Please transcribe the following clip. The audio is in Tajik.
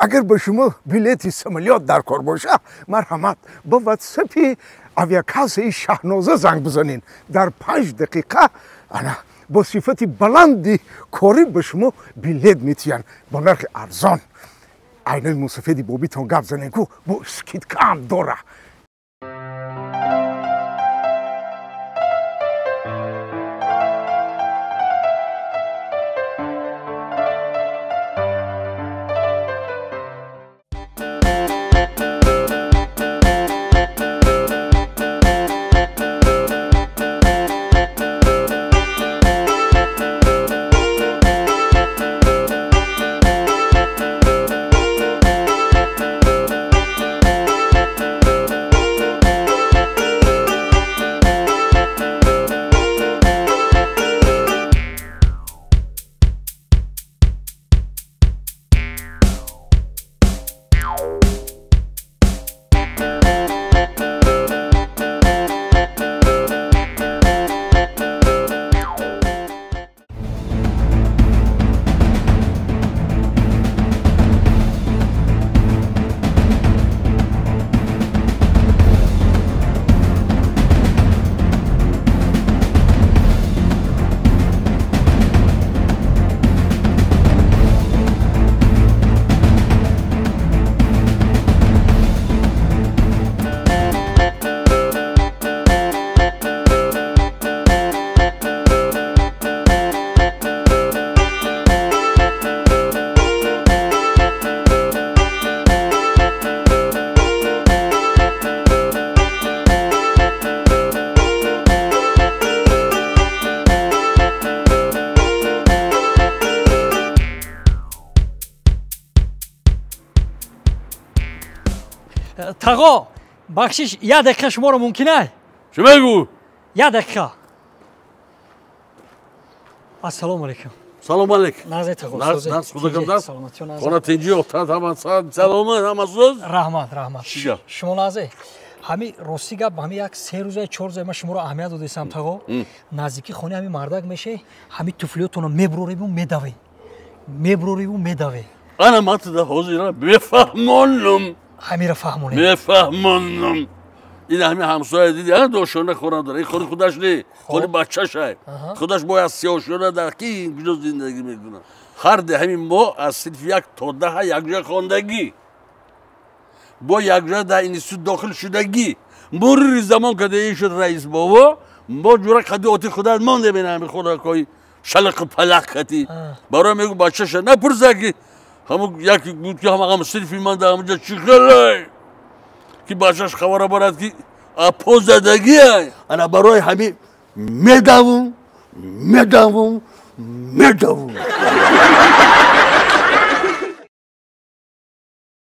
Агар ба шумо билети самолёт дар кор боша, марҳамат, ба ватсапи авиакассаи Шаҳноза занг бизанед. Дар 5 дақиқа ана бо сифати баланди корӣ ба шумо билет метиҳанд бо нархи арзон. Айнои мусафеди бобитон гап занед, ку бо скидкаам дора. Тағо, бахшиш, як дақиқа шуморо мумкин ай? Чӣ мегӯ? Як дақиқа. Ассалому алайкум. Салом алейкум. Назар тағо. Наз, наз, худакам наз. Хона тинҷӣ, отан ҳама саломат, ҳама соз. Раҳмат, раҳмат. Чӣ гап? Шумо назе. Ҳами рости гап, ҳами як 3 рӯза, 4 рӯза ман шуморо аҳамият додесам тағо. Наздики хонаи ҳами мардак меше, ҳами туфлиётонро мебурориву медаве. Мебурориву медаве. Ана ман туда ҳозира бефаҳмонам. Ҳамира фаҳмонем. Мефаҳмонам. Ин ҳами ҳамсоя диди, ана дошона хона дора. Ин хони худаш не, хони бачашай. Худаш бояд сиёҳшона дар ки ин куҷо зиндагӣ мекунад. Ҳар ди ҳамин мо аз синфи 1 то 10 якҷоя хондагӣ. Бо якҷоя дар институт дохил шудагӣ. Мурури замон када ин шуд раис бобо, мо ҷура қади оти худат мондем ин ҳами хонакҳои шалақу палақ кати. Барои мегӯ бачаша напурса ки ҳамун як буд ки ҳама ҳам синфи ман дар ҳамунҷо чӣ хеле ки бачаш хабара барад ки апо задагӣ. Ана барои ҳамин медавум, медавум, медавум.